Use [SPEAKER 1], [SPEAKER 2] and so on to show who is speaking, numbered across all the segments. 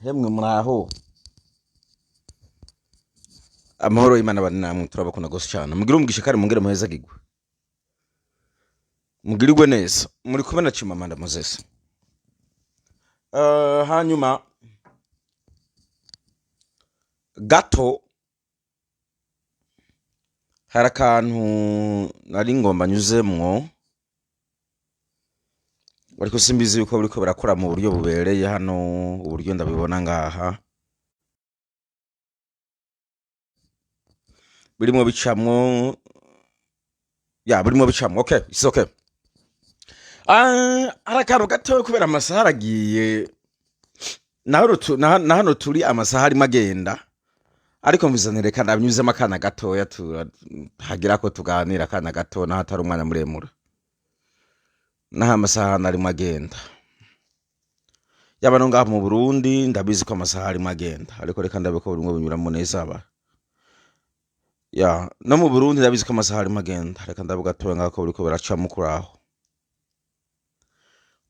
[SPEAKER 1] Hemwe muraho. Amahoro y'Imana bari namwe, turabakunda gose cyane. Mugire umugisha kandi mungere muhezagirwe. Mugirirwe neza. Muri kumwe na Chimamanda Moses. Hanyuma gato hari akantu nari ngomba nyuzemwo, ariko simbizi yuko buriko barakora mu buryo bubereye hano, uburyo ndabibona ngaha birimwo bicamwo, ya birimwo bicamwo. Okay, it's okay. Hari akantu gato kubera amasaha aragiye, na hano turi amasaha arimo agenda, ariko mvizanire reka ndanyuzemo akana gatoya, hagira ko tuganira akana gato, naho atari umwanya muremure, naho amasaha arimo agenda. Yaba no ngaha mu Burundi ndabizi ko amasaha arimo agenda, ariko reka ndabe ko burimwo bunyuramo neza. Aba ya no mu Burundi ndabizi ko amasaha arimo agenda, reka ndabe gatoya ngaho ko buriko buracamo kuraho,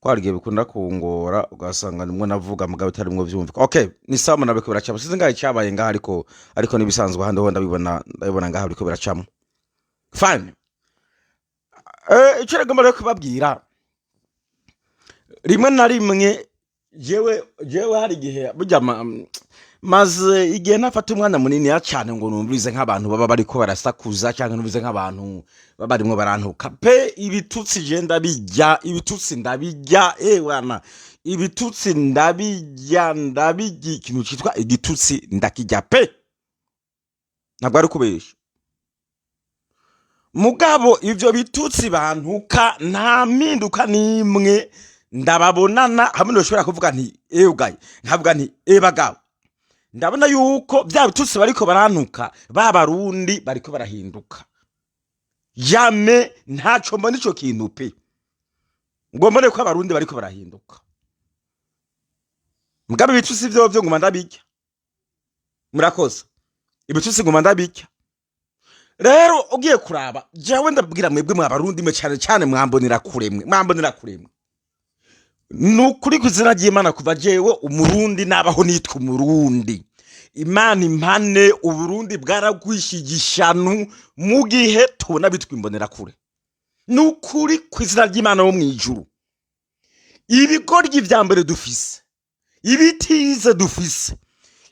[SPEAKER 1] ko hari igihe bikunda kungora ugasanga nimwo navuga mugabo bitarimwo vyumvika. Okay, ni sawa, mbona biriko biracamo. Sinzi ngaho icabaye ngaha, ariko nibisanzwe ahandi ho ndabibona ngaha biriko biracamo fine. Ico nagomba rero kubabwira, rimwe na rimwe jewe hari igihe burya maze igihe nafata umwanya munini cyane ngo numvirize nk'abantu baba bariko barasakuza, cyangwa numvirize nk'abantu baba barimwo barantuka pe. Ibitutsi je ndabijya, ibitutsi ndabijya, ewana, ibitutsi ndabijya, ndabijya. Ikintu citwa igitutsi ndakijya pe, ntabwo ari kubesha. Mugabo ivyo bitutsi bantuka nta mpinduka n'imwe ndababonana, hamwe ndoshobora kuvuga nti ewe, nkavuga nti ebagabo, ndabona yuko bya bitutsi bariko barantuka ba Barundi bariko barahinduka. Jamais ntaco mbona ico kintu pe, ngo mbone ko Abarundi bariko barahinduka. Mugabo ibitutsi vyovyo nguma ndabirya. Murakoze. Ibitutsi nguma ndabirya. Rero ugiye kuraba, jewe ndabwira mwebwe mwa Barundi mwe, cyane cyane mwambonera kure, mwe mwambonera kure mwe, ni ukuri ku izina ry'Imana, kuva jewe Umurundi nabaho nitwa Umurundi, Imana impane, Uburundi bwaragwishije ishanu mu gihe tubona bitwa imbonerakure. Ni ukuri ku izina ry'Imana wo mu ijuru, ibigoryi vya mbere dufise, ibitize dufise,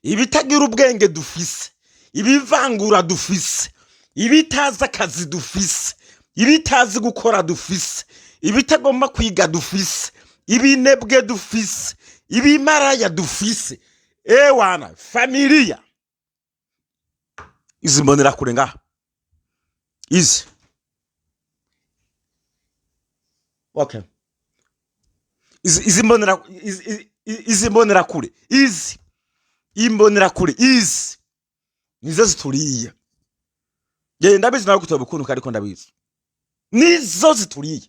[SPEAKER 1] ibitagira ubwenge dufise, ibivangura dufise, ibitazi akazi dufise, ibitazi gukora dufise, ibitagomba kwiga dufise, ibinebwe dufise, ibimaraya dufise, ewana familiya izi mbonerakure ngaha izi, okay, izi mbonerakure, izi imbonerakure izi nizo zituriye. Ye ndabizi nawe kutoba ukuntu, ariko ndabizi nizo zituriye.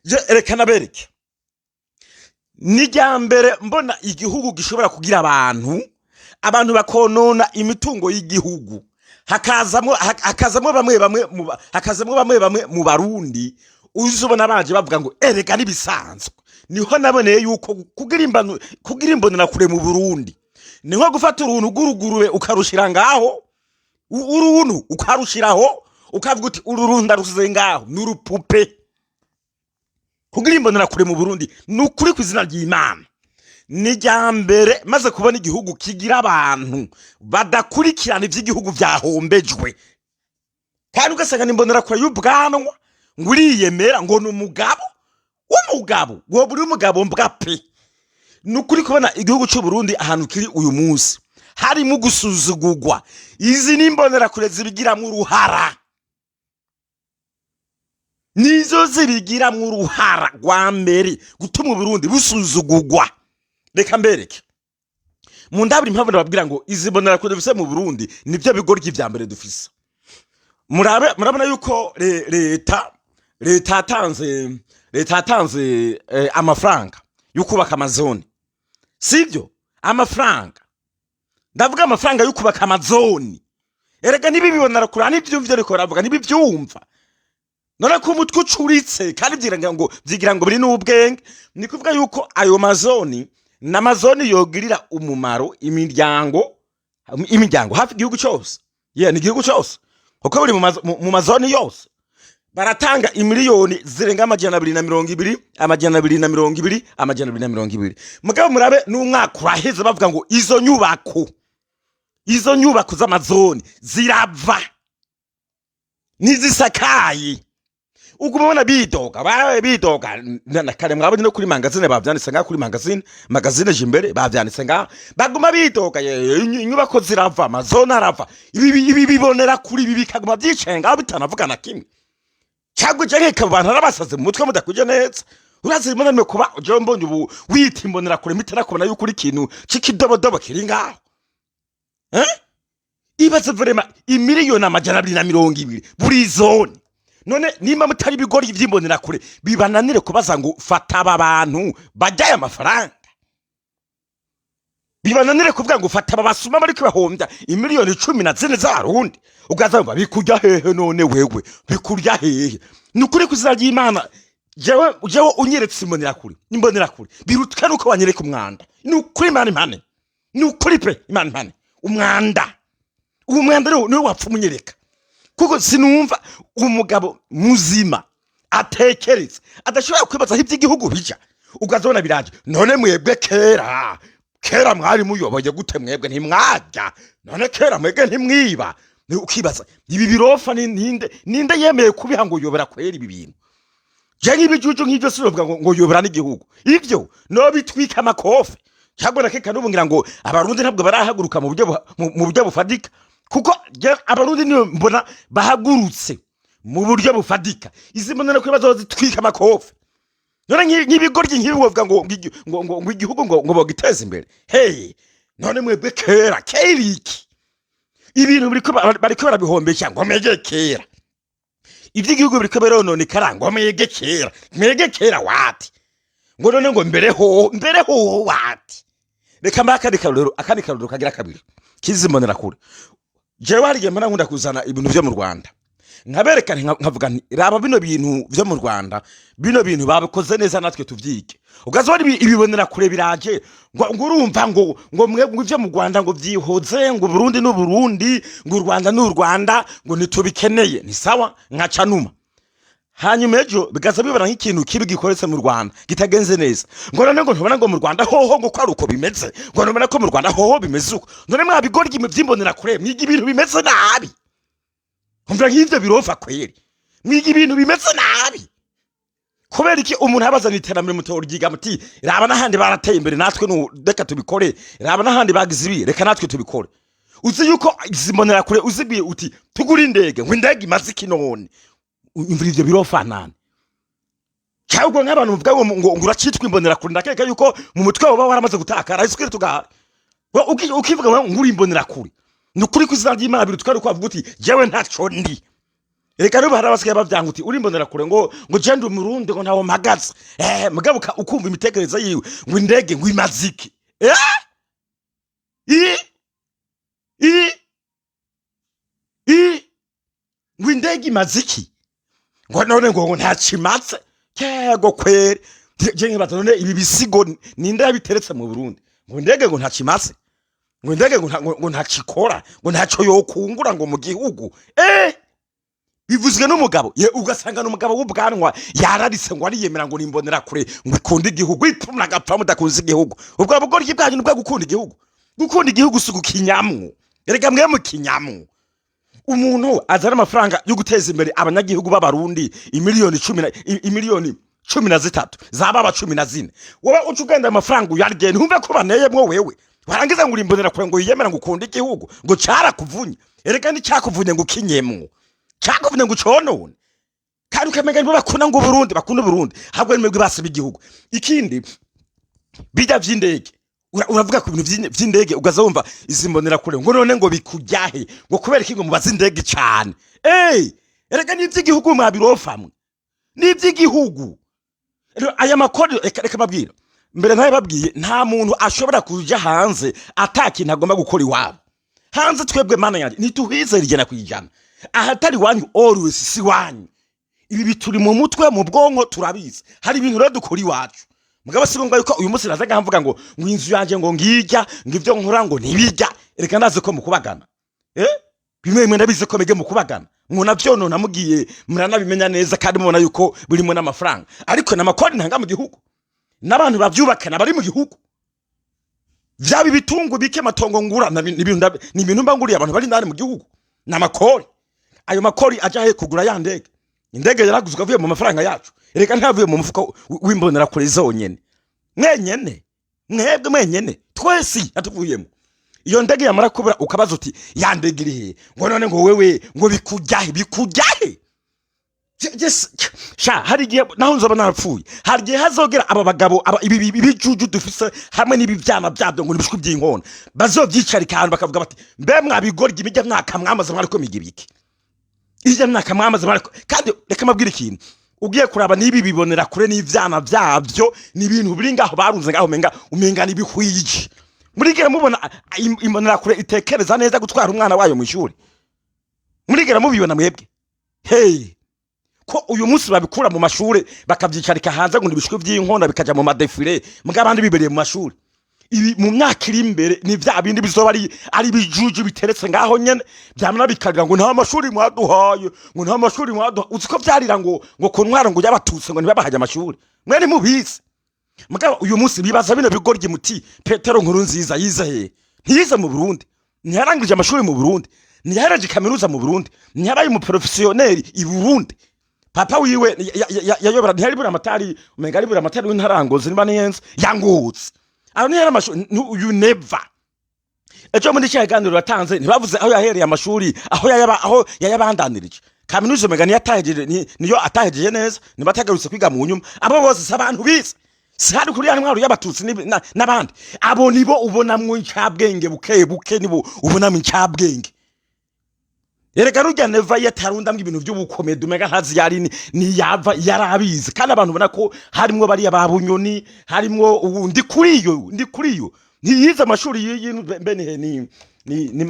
[SPEAKER 1] Je reka nabereke, ni rya mbere mbona igihugu gishobora kugira abantu bakonona imitungo y'igihugu, hakazamwo bamwe bamwe hakazamwo bamwe bamwe mu Barundi uzubona baje bavuga ngo erega nibisanzwe. Niho naboneye yuko kugira imbonerakure mu Burundi ni nko gufata uruntu rw'urugurube ukarushira ngaho, uruntu ukarushiraho ukavuga uti uru runtu ndarusize ngaho n'urupupe. Kugira imbonerakure mu Burundi, ni ukuri ku izina ry'Imana, ni rya mbere maze kubona igihugu kigira abantu badakurikirana ivy'igihugu vyahombejwe, kandi ugasanga ni imbonerakure y'ubwanwa ngo uriyemera ngo ni umugabo w'umugabo, woba uri umugabo mbwa pe. Ni ukuri kubona igihugu cy'u Burundi ahantu kiri uyu munsi harimo gusuzugurwa, izi ni imbonerakure zibigiramo uruhara, nizo zibigiramo uruhara rwa mbere gutuma Uburundi busuzugurwa. Reka mbereke mu ndabiri impamvu ndababwira ngo izi mbonerakure dufise mu Burundi nibyo bigoryi vya mbere dufise. Murabe, murabona yuko leta yatanze amafaranga yo kubaka amazone, sibyo? Amafaranga, ndavuga amafaranga yo kubaka amazoni. Erega ntibibibonera kure n'ivyumvyo, ariko baravuga ntibivyumva. None ko umutwe ucuritse kandi vyigira ngo biri n'ubwenge, ni kuvuga yuko ayo mazoni N'amazone yogirira umumaro imiryango hafi igihugu cyose. Yeah, ni igihugu cyose, kuko buri mu mazone yose baratanga imiliyoni zirenga 220, 220, 220. Mugabo murabe, n'umwaka uraheze bavuga ngo izo nyubako z'amazone zirava, ntizisakaye. Uguma ubona bidoga, bawe bidoga. Na kare mwabonye no kuri magazine bavyanditse ngaha, kuri magazine Jimbere bavyanditse ngaha, baguma bidoga: "Inyubako zirava, amazone arava." Ibi bibonera kuri ibi bikaguma vyicaye ngaho bitanavuga na kimwe. Cyangwa uje nkeka abo bantu arabasaze mu mutwe mudakuje neza. Urazi rimwe na rimwe kuba jewe mbonye ubu wita imbonera kure, mpita kubona yuko uri ikintu c'ikidobodobo kiri ngaho, eh? Ibaze vraiment, imiliyoni 220 buri zone. None nimba mutari ibigori vy'imbonerakure, bibananire kubaza ngo fata aba bantu bajya aya mafaranga, bibananire kuvuga ngo fata aba basuma bariko bahombya imiliyoni 14 z'abarundi, ugaza wumva bikurya hehe? None wewe bikurya hehe? Ni ukuri kw'izina ry'Imana, jewe unyeretse imbonerakure biruta nuko wanyereka umwanda. Ni ukuri, Imana impane, ni ukuri pe, Imana impane. Umwanda, uwo mwanda niwo wapfa umunyereka, kuko sinumva umugabo muzima atekereza adashobora kwibaza aho iby'igihugu bija. Ukazabona biraje: "None mwebwe kera mwari muyoboye gute? Mwebwe ntimwajya? None kera mwebwe ntimwiba?" Ukibaza ibi birofa ni ninde yemeye kubiha ngo uyobora kwera ibi bintu? Je nk'ibijuju nk'ivyo sinovuga ngo yobora n'igihugu. Ivyo no bitwika amakofe cyangwa nakeka n'ubu ngira ngo Abarundi ntabwo barahaguruka mu buryo bufatika, kuko je Abarundi niyo mbona bahagurutse mu buryo bufatika, izi mbona ko bazozitwika amakofe. None nk'ibigoryi nk'ibi wovuga ngo igihugu ngo bogiteze imbere? Hey, none mwebwe kera iki ibintu bariko barabihombesha ngo mwege kera iby'igihugu biriko birononekara, ngo mwege kera, mwege kera wati? Ngo none ngo mbere ho wati? Reka mbahe akandi karorero kagira kabiri kizimbonera kure. Jewe hari igihe mbona nkunda kuzana ibintu vyo mu Rwanda, nkabereka, nkavuga nti: "Raba bino bintu vyo mu Rwanda, bino bintu babikoze neza, natwe tuvyige." Ukazobona ibibonera kure biraje ngo urumva ngo mwebwe ngo ivyo mu Rwanda ngo vyihoze, ngo Burundi n'Uburundi, ngo u Rwanda n'u Rwanda, ngo ntitubikeneye. Ni sawa, nkaca numa. Hanyuma ejo bigaza bibona nk'ikintu kibi gikoretse mu Rwanda kitagenze neza, ngo none ngo ntubona ngo mu Rwanda hoho ngo ko ari uko bimeze, ngo ntubona ko mu Rwanda hoho bimeze uko. None mwabigoryi muvyimbonera kure, mwiga ibintu bimeze nabi. Umva nk'ivyo birofa kweri, mwiga ibintu bimeze nabi. Kubera iki umuntu abazana iterambere mutoryiga, muti: "Raba n'ahandi barateye imbere, natwe reka tubikore. Raba n'ahandi bagize ibi, reka natwe tubikore"? Uzi yuko izi mbonerakure uzibwiye uti: "Tugure indege", ngo indege imaze iki? None umvira ivyo birofa nane, cyangwa nk'abantu bavuga ngo uracitwa imbonerakure, ndakeka yuko mu mutwe waba waramaze gutakara. Isi tugahari ukivuga ngo uri imbonerakure, ni ukuri kw'izina ry'Imana birutwa uko wavuga uti: "Jewe ntaco ndi." Reka n'ubu hari abasigaye bavyanga, uti: "Uri imbonerakure", ngo je ndi Umurundi, ngo ntawo mpagaze. Mugabo ukumva imitekerereze yiwe, ngo indege ngo imaze iki? I i i ngo indege imaze iki? Ngo none ngo ntakimaze kego kweri. Je nkibaza: none ibi bisigo ninde yabiteretse mu Burundi? Ngo indege ngo ntakimaze, ngo indege ngo ntakikora, ngo ntacyo yokungura ngo mu gihugu. Bivuzwe n'umugabo ye, ugasanga n'umugabo w'ubwanwa yararitse, ngo ariyemera, ngo nimbonera kure, ngo ikunde igihugu. Itumura agapfa mudakunze igihugu. Ubwo bugoryi bwanyu nibwo gukunda igihugu? Gukunda igihugu si ugukinyamwo. Erega mwe mukinyamwo. Umuntu azana amafaranga yo guteza imbere abanyagihugu b'Abarundi, imiliyoni 13 zababa 14, wowe uca ugenda amafaranga uyarye, ntumve ko baneyemwo. Wewe warangiza ngo urimbonera kure, ngo yiyemera, ngo ukunde igihugu, ngo cyarakuvunye. Erega nticyakuvunye ngo ukinyemwo, cyakuvunye ngo uconone. Kandi ukamenga nibo bakunda ngo Burundi, bakunda Burundi, ahubwo ni mwebwe basiba igihugu. Ikindi, bijya vy'indege, uravuga ku bintu vy'indege, ugaza wumva izi mbonera kure ngo none ngo bikujyahe, ngo kubera iki ngo mubaze indege cane? Erega n'ivy'igihugu mwabirofamwe, n'ivy'igihugu. Rero aya makori, reka babwira mbere ntayo babwiye, nta muntu ashobora kuja hanze ata kintu agomba gukora iwabo hanze. Twebwe, Mana yanjye, ntituhizera 100%. Ahatari iwanyu always si iwanyu. Ibi bituri mu mutwe, mu bwonko, turabizi. Hari ibintu rero dukora iwacu. Mugabo si ngombwa yuko uyu munsi naza ngaha mvuga ngo inzu yanje ngo ngirya, ngo ivyo nkora ngo ntibijya. Reka, ndazi ko mukubagana, bimwe bimwe ndabizi ko mege mukubagana, munavyonona, mugiye muranabimenya neza kandi mubona yuko birimo n'amafaranga, ariko n'amakori ntanga mu gihugu, n'abantu bavyubakana bari mu gihugu, vyaba ibitungu bike, amatongo ngura, ni ibintu mba nguriye abantu bari indani mu gihugu, ni amakori. Ayo makori aja he? Kugura ya ndege. Indege yaraguzwe avuye mu mafaranga yacu. Reka, ntavuye mu mufuko w'imbonerakure zonyene, mwenyene, mwebwe mwenyene, twese atuvuyemo. Iyo ndege yamara kubura, ukabaza uti: "Ya ndege iri hehe?" Ngo none ngo wewe ngo bikujyahe? Bikujyahe? Sha, hari igihe naho nzoba narapfuye, hari igihe hazogera aba bagabo, aba ibi bijuju dufise hamwe n'ibi vyana vyabyo ngo nibishwi by'inkona, bazovyicarika ahantu bakavuga bati: "Mbe mwabigoryi, imijya mwaka mwamaze mwariko miga ibiki? Ijya myaka mwamaze mwariko?" Kandi reka mabwire ikintu: ugiye kuraba n'ibi bibonera kure n'ivyana vyabyo, ni ibintu biri ngaho barunze ngaho, umenga n'ibihwije. Murigera mubona imbonera kure itekereza neza gutwara umwana wayo mu ishuri? Murigera mubibona mwebwe? Hey, ko uyu munsi babikura mu mashure bakavyicarika hanze ngo ibishwi vy'inkona, bikaja mu ma défilé, mbwa abandi bibereye mu mashuri. Ibi mu myaka iri imbere ni vya bindi bizoba ari ibijuju biteretse ngaho nyene, vyamara bikarira ngo nta mashuri mwaduhaye, ngo nta mashuri mwaduhaye. Uzi ko vyarira ngo ku ntwaro ngo y'abatutsi ngo ntibabahaye amashuri? Mwe ntimubizi. Mugabo uyu munsi bibaza bino bigoryi muti: "Petero Nkuru Nziza yize he?" Ntiyize mu Burundi, ntiyarangije amashuri mu Burundi, ntiyahereje kaminuza mu Burundi, ntiyabaye umu professionnel i Burundi. Papa wiwe yayobora, ntiyari buramatari, umenga ari buramatari w'intarangozi niba niyenze yangutse aho, ntiyari amashuri. You never. Ejo muri cya kiganiro yatanze, ntibavuze aho yahereye amashuri, aho yayabandanirije kaminuza. Umenga niyo atahejeje, niyo atahejeje neza, niba atagarutse kwiga mu nyuma. Abo bose si abantu bize, si hari kuri ya ntwaro y'abatutsi n'abandi. Abo nibo ubonamwo incabwenge buke buke, nibo ubonamwo incabwenge. Erega rujya Neva iyo atarundamwo ibintu by'ubukomedi, umenga ntazi yari niyava yarabizi. Kandi abantu ubona ko harimwo bariya ba Bunyoni, harimwo ubu ndi kuri yo ntiyize amashuri y'iyi mbe ni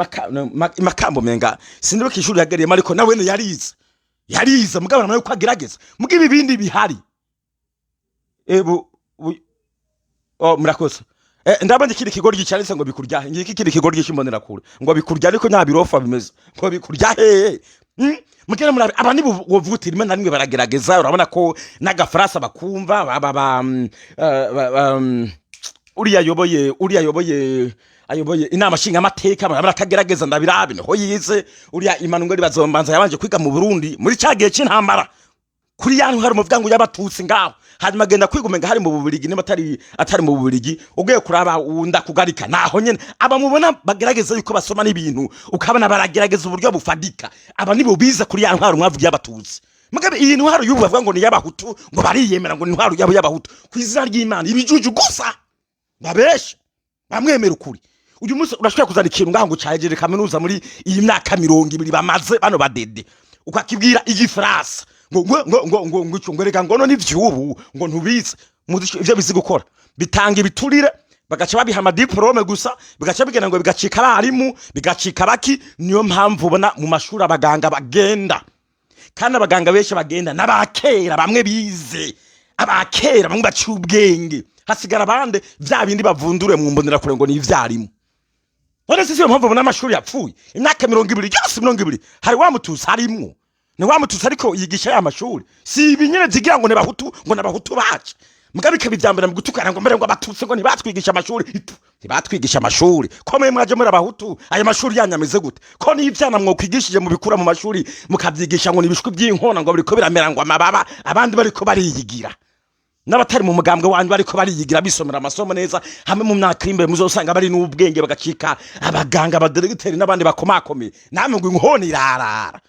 [SPEAKER 1] Makambo, menga sindibuka ishuri yagereyemo, ariko nawe yarize. Mugabo nawe ko agerageza, mugabo ibindi bihari oh, murakoze. Ndabona ikindi kigoryi cyanditse ngo bikurya. Ngiki ikindi kigoryi cy'imbonerakure ngo bikurya, ariko nta birofa bimeze ngo bikurya hehe? Mugere murabe, aba ni wovuga uti rimwe na rimwe baragerageza. Urabona ko n'agafaransa bakumva, ba ba uriya ayoboye inama nshingamateka, barabona akagerageza. Ndabirabe niho yize. Uriya Emmanuel Bazombanza yabanje kwiga mu Burundi muri ca gihe c'intambara kuri ya ntwaro muvuga ngo y'abatutsi ngaho, hanyuma agenda kwiga umenga hari mu Bubirigi, niba atari mu Bubirigi. Ugiye kuraba unda kugarika naho nyene, aba mubona bagerageza yuko basoma n'ibintu, ukabona baragerageza uburyo bufadika. Aba nibo bize kuri ya ntwaro mwavuga y'abatutsi. Mugabe iyi ntwaro y'ubu bavuga ngo ni y'abahutu, ngo bariyemera ngo ni intwaro yabo y'abahutu, ku izina ry'Imana, ibijuju gusa babesha bamwemera ukuri. Uyu munsi urashobora kuzana ikintu ngaho ngo cahejeje kaminuza muri iyi myaka 20 bamaze bano badede, ukakibwira igifaransa ngo ico, ngo reka, ngo no n'ivyubu, ngo ntubizi. Muzi ivyo bizi gukora? Bitanga ibiturire, bagaca babiha ama diplôme gusa, bigaca bigenda ngo bigacika abarimu, bigacika baki. Niyo mpamvu ubona mu mashuri abaganga bagenda, kandi abaganga benshi bagenda n'abakera, bamwe bize, abakera bamwe baciye ubwenge. Hasigara abandi, vya bindi bavundure mu mbonerakure ngo ni ivyarimu. None si yo mpamvu ubona amashuri yapfuye imyaka 20 yose? 20 hari wa mututsi harimwo, ni wa mututsi ariko yigisha ya mashuri. Si ibi nyene vyigira ngo ni bahutu, ngo ni abahutu bacu, mugabo ikaba ivya mbere mu gutukana ngo mbere ngo abatutsi ngo ntibatwigisha amashuri. Itu, ntibatwigisha amashuri ko mwe mwaje muri abahutu? Ayo mashuri yanyu ameze gute, ko n'ivyana mwokwigishije mubikura mu mashuri, mukavyigisha ngo ni ibishwi by'inkona, ngo biriko biramera ngo amababa, abandi bariko bariyigira, n'abatari mu mugambwe wanyu bariko bariyigira, bisomera amasomo neza, hamwe mu myaka iri imbere muzosanga bari n'ubwenge, bagacika abaganga, abadiregiteri n'abandi bakomakomeye, namwe ngo inkona irarara.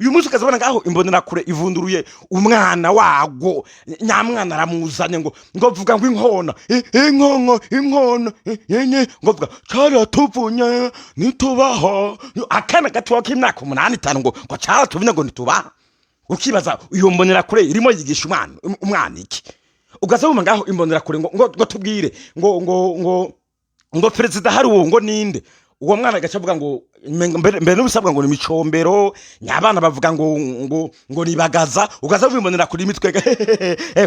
[SPEAKER 1] Uyu munsi ukazabona ngaho imbonerakure ivunduruye umwana wago, nyamwana aramuzanye ngo vuga ngo inkona, inkonko, inkona, yenye, ngo vuga caratuvunye nitubaho. Akana gatoya k'imyaka 8, 5, ngo caratuvunye, ngo nitubaha. Ukibaza iyo mbonerakure irimo yigisha umwana iki? Ugaza wumva ngaho imbonerakure ngo tubwire ngo perezida hari uwo ngo ninde. Uwo mwana agaca avuga ngo mbere n'ubisabwa ngo ni micombero, nyabana bavuga ngo nibagaza, ugaza wimbonera kuri imitwe,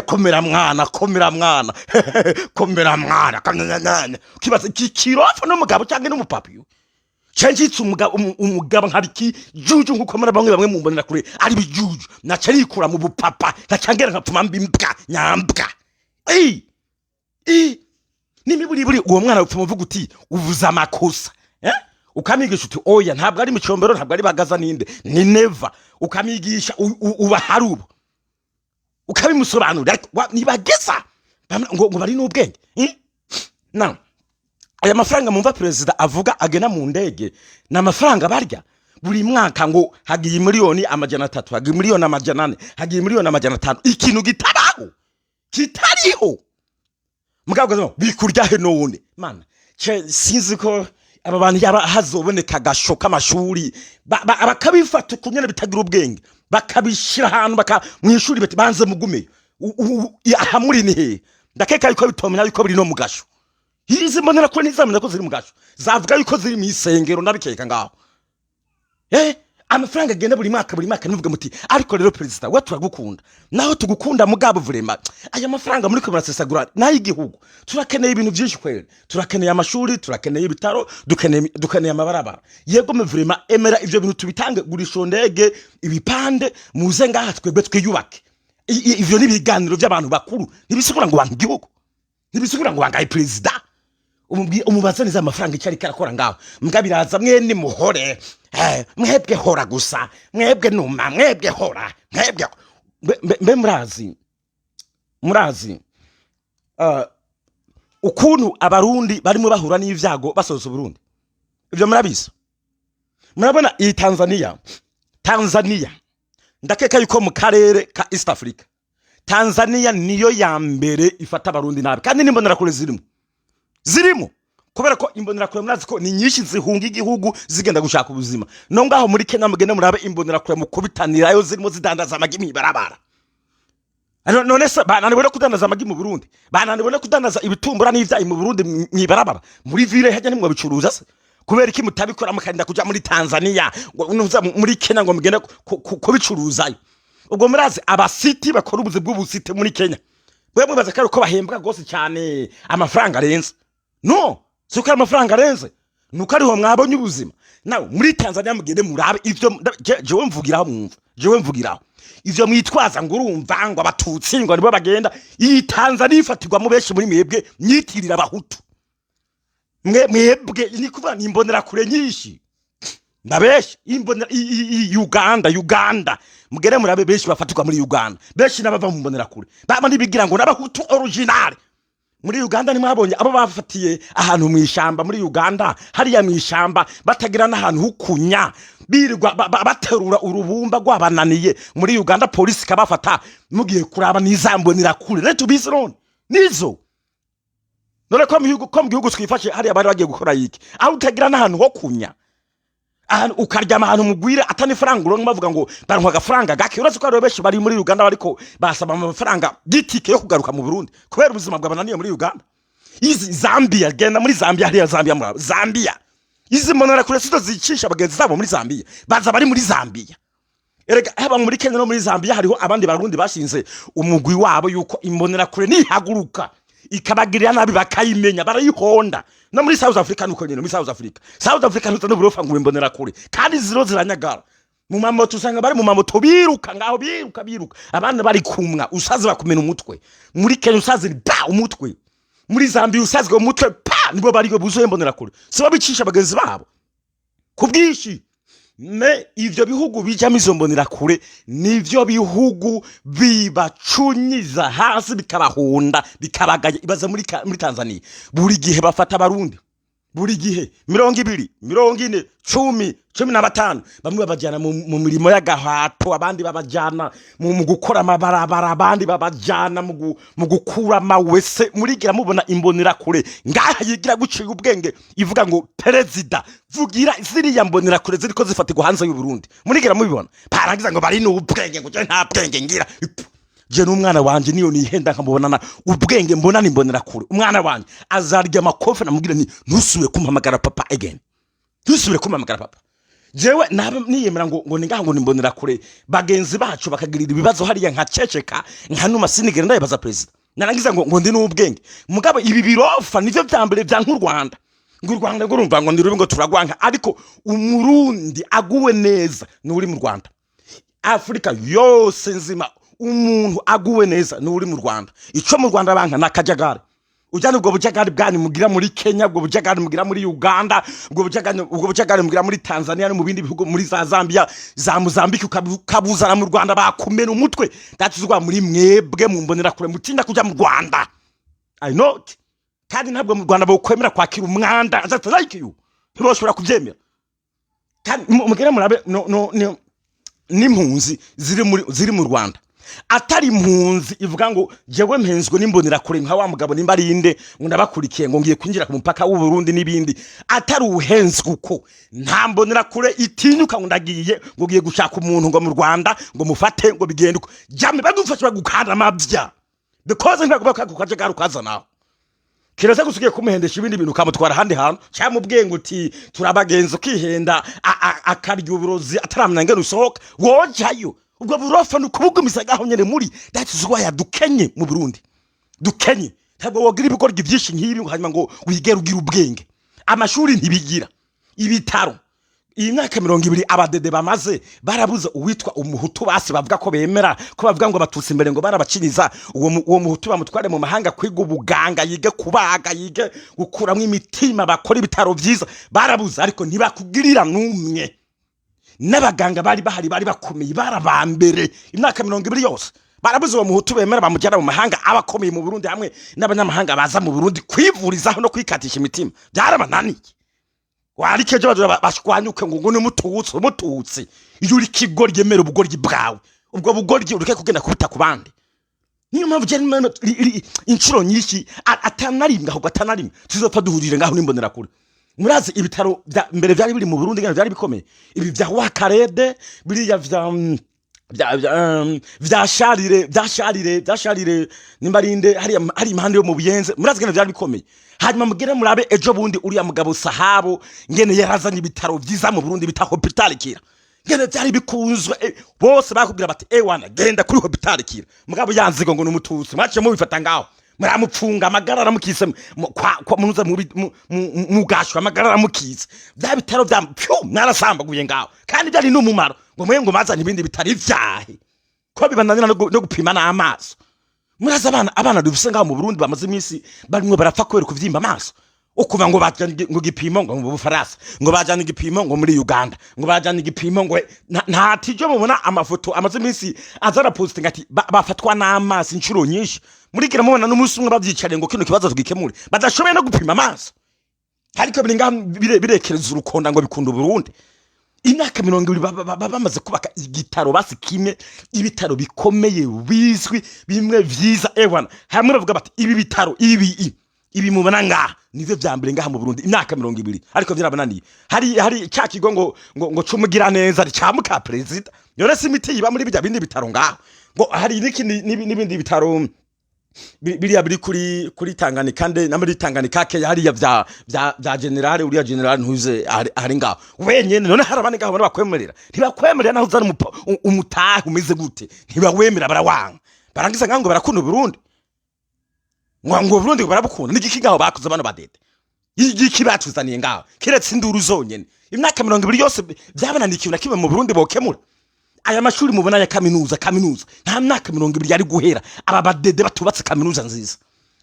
[SPEAKER 1] komera mwana, komera mwana, komera mwana, kamnyanyanya. Kibaza iki kirofa n'umugabo cyangwa n'umupapi cenjitse umugabo, umugabo nkabiki juju, nkuko muri bamwe bamwe mumbonera kure ari bijuju, naca nikura mu bupapa, nacangera nkapfuma mbimbwa nyambwa. Eh eh, n'imiburiburi uwo mwana upfuma uvuga uti uvuze amakosa, eh? Ukamigisha uti oya, ntabwo ari micombero, ntabwo ari bagaza, ninde ni Neva. Ukamigisha uba hari ubu ukabimusobanurira, ariko nibageza ngo bari n'ubwenge, eh? Now aya mafaranga mumva perezida avuga agena mu ndege ni amafaranga barya buri mwaka, ngo hagiye miliyoni 300, hagiye miliyoni 400, hagiye miliyoni 500, ikintu gitabaho, kitariho. Mugabo ngo bikurya he none? Mana, sinzi ko aba bantu yaba hazoboneka agasho k'amashuri, bakabifata ukunyene bitagira ubwenge, bakabishira ahantu baka mu ishuri, bati banze mugumeyo. Aha muri ni hehe? Ndakeka yuko bitomenya yuko biri no mu gasho. Izi mbonera kure ntizamenya ko ziri mu gasho, zavuga yuko ziri mu isengero, ndabikeka ngaho. Amafaranga agenda buri mwaka, buri mwaka, nivuga muti ariko rero perezida we turagukunda, naho tugukunda, mugabo vraiment aya mafaranga muri ko murasesagura n'ay'igihugu. Turakeneye ibintu byinshi kweri, turakeneye amashuri, turakeneye ibitaro, dukeneye amabarabara. Yego, mais vraiment emera ivyo bintu tubitange, gurisha iyo ndege ibipande, muze ngaha twebwe twiyubake. Ivyo ni ibiganiro by'abantu bakuru, ntibisigura ngo bantu igihugu, ntibisigura ngo bangaye perezida. Umubaza neza amafaranga icyo ariko arakora ngaho. Mbwa biraza mwene muhore, mwebwe hora gusa, mwebwe numa, mwebwe hora, mwebwe mbe murazi ukuntu Abarundi barimo bahura n'ivyago basoza Uburundi? Ibyo murabizi. Murabona iyi Tanzania, Tanzania ndakeka yuko mu karere ka East Africa, Tanzania niyo ya mbere ifata Abarundi nabi, kandi n'imbonerakure zirimo, kubera ko imbonerakure murazi ko ni nyinshi zihunga igihugu zigenda gushaka ubuzima. No ngaho muri Kenya mugende murabe imbonerakure mukubitanirayo zirimo zidandaza amagi mw'ibarabara. None se bananiwe no kudandaza amagi mu Burundi, bananiwe no kudandaza ibitumbura n'ivyayi mu Burundi mw'ibarabara, muri ville hajya nimwe bicuruza se? Kubera iki mutabikora mukarinda kuja muri Tanzania, ngo nuza muri Kenya ngo mugende kubicuruzayo? Ubwo murazi abasiti bakora ubuzi bw'ubusite muri Kenya, bwe mwibaza ko ari uko bahembwa rwose cyane amafaranga arenze? No si uko ari amafaranga arenze, nuko ariho mwabonye ubuzima. Nawe muri Tanzania mugende murabe ivyo jewe mvugiraho, mwumva jewe mvugiraho ivyo mwitwaza ngo urumva ngo Abatutsi ngo nibo bagenda. Iyi Tanzania ifatirwamo benshi muri mwebwe myitirira Abahutu. Mwe mwebwe ni kuvuga ni imbonerakure nyinshi, ndabesha? Imbonera Uganda, Uganda mugere murabe benshi bafatirwa muri Uganda, benshi n'abava mu mbonerakure baba nibigira ngo n'Abahutu original. Muri Uganda ntimwabonye abo bafatiye ahantu mu ishamba muri Uganda, hariya mu ishamba, batagira n'ahantu hukunya, birirwa baterura urubumba rwabananiye muri Uganda, polisi ikabafata? Mugiye kuraba nizambonerakure rero tubizi none nizo. None ko mu gihugu twifashe hariya bari bagiye gukora iki, aho utagira n'ahantu ho kunya, ahantu ukaryama, ahantu mugwira atani faranga uronka? Bavuga ngo baronka agafaranga gake. Uretse ko hariho benshi bari muri Uganda bariko basaba amafaranga y'itike yo kugaruka mu Burundi kubera ubuzima bwabananiye muri Uganda. Izi Zambia, genda muri Zambia hariya, Zambia murabo Zambia, izi mbonera kure sizo zicisha bagenzi zabo muri Zambia, baza bari muri Zambia. Erega haba muri Kenya no muri Zambia hariho abandi Barundi bashinze umugwi wabo yuko imbonerakure nihaguruka ikabagirira nabi bakayimenya, barayihonda. No muri South Africa nuko nyene. Muri South Africa, South Africa ntuza n'uburofa ngo imbonerakure, kandi ziro ziranyagara mu mamoto, usanga bari mu mamoto biruka ngaho, biruka biruka, abandi bari kumwa usaze bakumena umutwe. Muri Kenya usaze ni pa umutwe, muri Zambia usazwe umutwe pa. Nibo bari buzuye imbonerakure, si bo bicisha bagenzi babo ku bwinshi. Mais ivyo bihugu bijamo izo mbonerakure nivyo bihugu bibacunyiza hasi, bikabahonda, bikabagaya. Ibaza muri Tanzania buri gihe bafata Abarundi, buri gihe 20, 40, 10, 15, bamwe babajyana mu mirimo y'agahato, abandi babajyana mu gukora amabarabara, abandi babajyana mu gukura amawese. Murigira mubona imbonerakure ngaha yigira guciye ubwenge ivuga ngo perezida vugira ziriya mbonerakure ziriko zifatirwa hanze y'u Burundi? Murigira mubibona barangiza ngo bari n'ubwenge, ngo je nta bwenge ngira. Ipfu. Je n'umwana wanje niyo nihenda nkamubonana ubwenge mbona nimbonerakure, umwana wanje azarya amakofe, namubwira nti ntusubire kumpamagara papa again. Ntusubire kumpamagara papa. Jewe naba niyemera ngo ningaha ngo nimbonera kure, bagenzi bacu bakagirira ibibazo hariya, nkaceceka, nkanuma, sinigera ndabibaza perezida. Narangiza ngo ndi n'ubwenge. Mugabo ibi birofa nivyo vya mbere vya nk'u Rwanda, ngo u Rwanda ngo urumva ngo ndi rubi, ngo turagwanka. Ariko Umurundi aguwe neza ni uri mu Rwanda. Afurika yose nzima, umuntu aguwe neza ni uri mu Rwanda. Ico mu Rwanda banka ni akajagari. Ujyana ubwo bujagari bwanyu mugira muri Kenya, ubwo bujagari mugira muri Uganda, ubwo bujagari mugira muri Tanzania no mu bindi bihugu, muri za Zambia, za Mozambique, ukabuzana mu Rwanda, bakumena umutwe. Datuzwa muri mwebwe mumbonera kure, mutinda kuja mu Rwanda. I know it. Kandi ntabwo mu Rwanda bokwemera kwakira umwanda just like you, ntiboshobora kubyemera. Kandi mugere murabe no n'impunzi ziri mu Rwanda, atari impunzi ivuga ngo jewe mpenzwe n'imbonerakure nka wa mugabo nimba ari inde, ngo ndabakurikiye, ngo ngiye kwinjira ku mupaka w'u Burundi n'ibindi. Atari ubuhenzwe uko, nta mbonerakure itinyuka ngo ndagiye, ngo ngiye gushaka umuntu ngo mu Rwanda, ngo mufate, ngo bigende uko. Jame bagufasha, bagukanda amabya, because ntabwo ku kajagari ukazanaho. Kiretse gusa ugiye kumuhendesha ibindi bintu, ukamutwara ahandi hantu, cyangwa ubwenge uti turabagenzi, ukihenda, akarya uburozi ataramenya ngene usohoka wojayo. Ubwo burofa ni ukubugumiza ngaho nyene muri. That is why dukenye mu Burundi, dukenye. Ntabwo wogira ibigoryi byinshi nk'ibi ngo hanyuma ngo wigere ugira ubwenge. Amashuri ntibigira, ibitaro. Iyi myaka 20 abadede bamaze, barabuze uwitwa Umuhutu basi bavuga ko bemera, ko bavuga ngo Abatutsi imbere ngo barabaciniza. Uwo Muhutu bamutware mu mahanga kwiga ubuganga, yige kubaga, yige gukuramo imitima, bakora ibitaro byiza. Barabuze, ariko ntibakugirira n'umwe. N'abaganga bari bahari bari bakomeye barabambere, imyaka 20 yose barabuze uwo Muhutu bemera bamujyana mu mahanga, abakomeye mu Burundi hamwe n'abanyamahanga baza mu Burundi kwivurizaho no kwikatisha imitima. Byarabananiye. Wariko ejo bazoza bashwanyuke ngo ni Umututsi. Umututsi, iyo uri kigoryi, emera ubugoryi bwawe, ubwo bugoryi ureke kugenda kubuta ku bandi. Niyo mpamvu je inshuro nyinshi atanarimwe, ahubwo atanarimwe tuzopfa duhurire ngaho n'imbonerakure. Murazi ibitaro vya mbere vyari biri mu Burundi ngene vyari bikomeye, ibi vya Wakarede, biriya vya Sharire nimba ari inde, hariya hari impande yo mu Buyenze. Murazi ngene vyari bikomeye. Hanyuma mugere murabe ejo bundi uriya mugabo Sahabo ngene yarazanye ibitaro vyiza mu Burundi bita Hôpital Kira, ngene vyari bikunzwe. Bose bakubwira bati: "Ewana, genda kuri Hôpital Kira." Mugabo yanzigo ngo ni Umututsi, mwaciye mubifata ngaho, muramupfunga, amagara aramukise kwa munuza mu gasho, amagara aramukise. Bya bitaro vya pyu mwarasambaguye ngaho, kandi byari n'umumaro. Ngo mwe ngo mazanye ibindi bitari vyahe, ko bibananira no gupima n'amaso? Murazi abana dufise ngaho mu Burundi bamaze iminsi barimwo barapfa kubera kuvyimba amaso. Ukuva ngo bajanye ngo igipimo ngo mu Bufaransa, ngo bajanye igipimo ngo muri Uganda, ngo bajanye igipimo ngo nta tijo. Mubona amafoto amaze iminsi aza arapostinga ati bafatwa n'amaso inshuro nyinshi. Murigira mubona n'umunsi umwe bavyicariye ngo kino kibazo tugikemure? Badashoboye no gupima amaso, ariko biri ngaho birekereza urukonda ngo bikunda Uburundi. Imyaka 20 bamaze kubaka igitaro basi kimwe, ibitaro bikomeye bizwi, bimwe vyiza. Ewana, hamwe bavuga bati ibi bitaro ibi mubona ngaha nivyo vya mbere ngaha mu Burundi. Imyaka 20, ariko vyarabananiye. Hari cya kigo ngo cumugira neza ca muka perezida. None si imiti yiba muri bijya bindi bitaro ngaho? Ngo hari n'ikindi n'ibindi bitaro biriya biri kuri Tanganyika nde na muri Tanganyika ke hariya vya general, uriya general ntuze ari ngaho wenyene. None hari abandi ngaho bakwemerera? Ntibakwemerera. Naho uzana umutahe umeze gute, ntibawemera, barawanga. Barangiza ngaho ngo barakunda Burundi, ngo Burundi barabukunda. N'igiki ngaho bakuze bano badede? Igiki batuzaniye ngaho kiretse induru zonyene? Imyaka 20 yose byabananiye, ikintu na kimwe mu Burundi bokemura. Aya mashuri mubona ya kaminuza, nta myaka 20 yari guhera aba badede batubatse kaminuza nziza.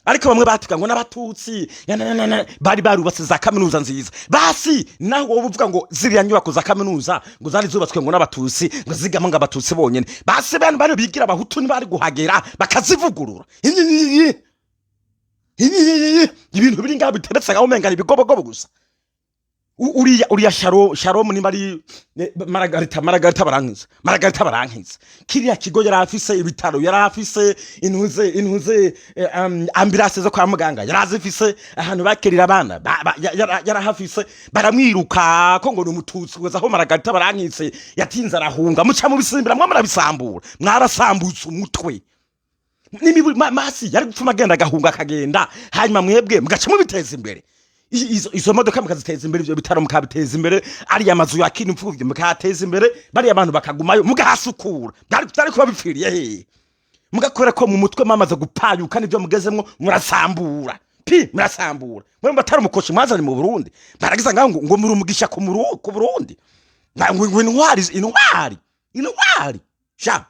[SPEAKER 1] Ariko bamwe batuka ngo n'Abatutsi na, na, na, na, bari barubatse za kaminuza nziza. Basi naho wowe uvuga ngo ziriya nyubako za kaminuza ngo zari zubatswe ngo n'Abatutsi, ngo zigamo ngo Abatutsi bonyene, basi bene bari bigira Abahutu ntibari guhagera bakazivugurura. Ibintu biri ngaho biteretse ngaho umenga ni ibigobogobo gusa. Uriya Sharom nimba ari Maragarita, barankiza, Maragarita barankiza. Kiriya kigo yari afise ibitaro, yari afise intuze, ambulance zo kwa muganga yari azifise, ahantu bakirira abana yarahafise. Baramwiruka ko ngo ni Umututsi, kugeza aho Maragarita barankitse yatinze arahunga. Muca mubisimbira mwe, murabisambura, mwarasambutse umutwe n'imibu masi yari gupfuma agenda agahunga akagenda, hanyuma mwebwe mugaca mubiteza imbere. Izo modoka mukaziteza imbere, ivyo bitaro mukabiteza imbere, ariya mazu yakina imfuvyi mukayateza imbere, bariya bantu bakagumayo, mugahasukura, byari kuba bipfiriye hehe? Mugakora ko mu mutwe mwamaze gupayuka, nivyo mugezemwo, murasambura pi, murasambura. Mwe batari umukoshi mwazanye mu Burundi, baragiza ngaho ngo muri umugisha ku Burundi. Ngo intwari, intwari, intwari sha.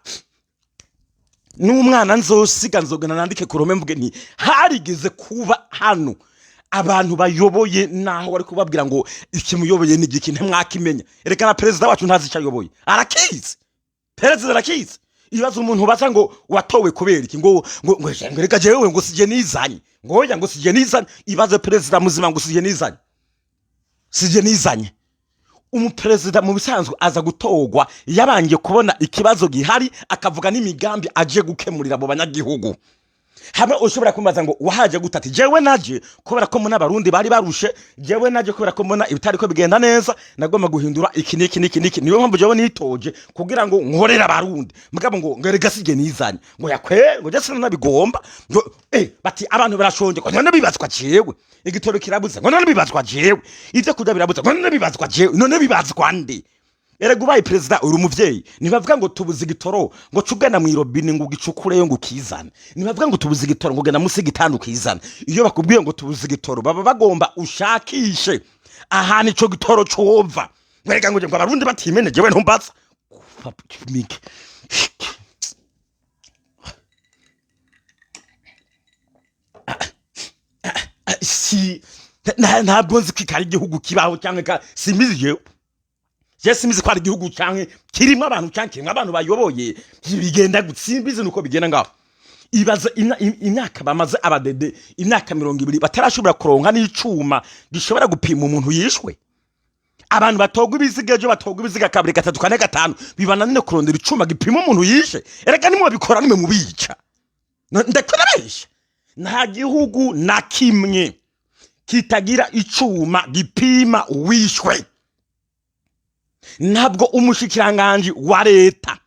[SPEAKER 1] N'umwana nzosiga, nzogana nandike ku ruhome mvuge nti harigeze kuba hano abantu bayoboye, naho bari kubabwira ngo ikimuyoboye ni igiki, ntimwakimenya. Reka na perezida wacu ntazi icyo ayoboye, arakizi, perezida arakizi. Ibibazo umuntu ubaza ngo watowe kubera iki, ngo reka jewe ngo sije nizanye, ngo oya, ngo sije nizanye. Ibaze perezida muzima ngo sije nizanye, sije nizanye. Umuperezida mu bisanzwe aza gutorwa yabanje kubona ikibazo gihari, akavuga n'imigambi aje gukemurira abo banyagihugu. Hamwe ushobora kumbaza ngo wahaje gute, ati jewe naje kubera ko mbona Abarundi bari barushe, jewe naje kubera ko mbona ibitari ko bigenda neza, nagomba guhindura iki n'iki n'iki n'iki, niyo mpamvu jewe nitoje kugira ngo nkorere Abarundi. Mugabo ngo rega sije nizanye, ngo yakwe, ngo je sinanabigomba, ngo bati abantu barashonje, ngo none bibazwa jewe, igitoro kirabuze, ngo none bibazwa jewe, ivyo kurya birabuze, ngo none bibazwa jewe. None bibazwa nde? Erega ubaye perezida uri umuvyeyi. Ntibavuga ngo tubuze igitoro ngo cugana mw'irobine ngo ugicukureyo ngo ukizane. Ntibavuga ngo tubuze igitoro ngo genda musi igitanda ukizane. Iyo bakubwiye ngo tubuze igitoro, baba bagomba ushakishe ahantu ico gitoro cova. Werega ngo Abarundi batimene, jewe ntumbaza. Mike. Si ntabwo nzi ko ari igihugu kibaho cyangwa simbizi jewe. Je simbizi ko ari igihugu canke kirimo abantu, canke kirimo abantu bayoboye. Bigenda gute? Simbizi nuko bigenda ngaho. Ibaza imyaka bamaze abadede, imyaka 20, batarashobora kuronka n'icuma gishobora gupima umuntu yishwe. Abantu batogwa ibiziga ejo, batogwa ibiziga kabiri, gatatu, kane, gatanu, bibananire kurondera icuma gipima umuntu yishe. Erega nimwe babikora, nimwe mubica. Ndakora besha. Nta gihugu na kimwe kitagira icuma gipima uwishwe. Ntabwo umushikiranganji wa leta,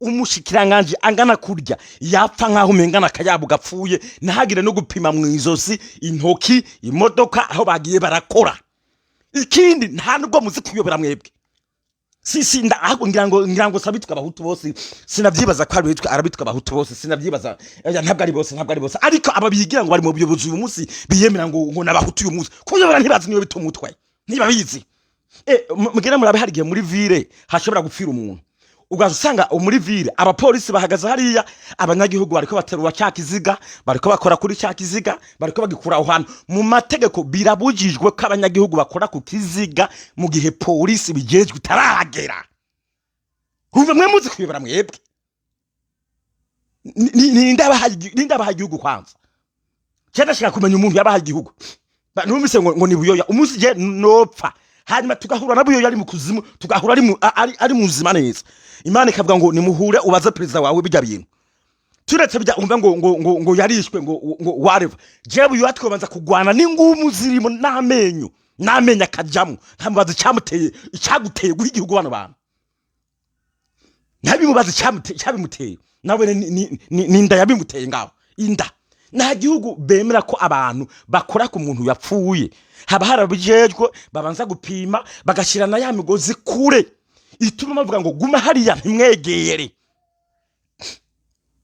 [SPEAKER 1] umushikiranganji angana kurya, yapfa nk'aho umengana akayabo gapfuye, ntahagire no gupima mu izosi, intoki, imodoka, aho bagiye barakora. Ikindi, nta nubwo muzi kuyobora mwebwe. Si nda ahubwo ngira ngo sabitwa Abahutu bose, sinavyibaza ko arabitwa Abahutu bose, sinavyibaza. Oya, ntabwo ari bose, ntabwo ari bose, ariko aba bigira ngo bari mu buyobozi uyu munsi, biyemera ngo n'Abahutu uyu munsi, kuyobora ntibazi niyo bita umutwe, ntibabizi. Mugende murabe, hari igihe muri ville hashobora gupfira umuntu, ugaza usanga muri ville abapolisi bahagaze hariya, abanyagihugu bariko baterura cya kiziga, bariko bakora kuri cya kiziga, bariko bagikura aho hantu. Mu mategeko birabujijwe ko abanyagihugu bakora ku kiziga mu gihe polisi bijejwe itarahagera. Kumva mwe muzi kuyobora mwebwe? Ninde abahaye igihugu kwanza? Cyane ndashaka kumenya umuntu yabahaye igihugu. Numvise ngo ni Buyoya. Umunsi je nopfa, hanyuma tugahura na Buyoya ari mu kuzimu, tugahura ari muzima neza, Imana ikavuga ngo nimuhure ubaze perezida wawe bijya bintu, turetse bijya umva ngo yarishwe, ngo whatever, jewe Buyoya twobanza kugwana n'ingumu zirimo n'amenyo, n'amenyo akajamwo, nkamubaza icyamuteye, icyaguteye guha igihugu bano bantu, ntabimubaza icyabimuteye nawe ni inda yabimuteye ngaho inda. Nta gihugu bemera ko abantu bakora ku muntu yapfuye. Haba harabijejwe babanza gupima, bagashyira na ya migozi kure ituma bavuga ngo guma hariya, ntimwegere.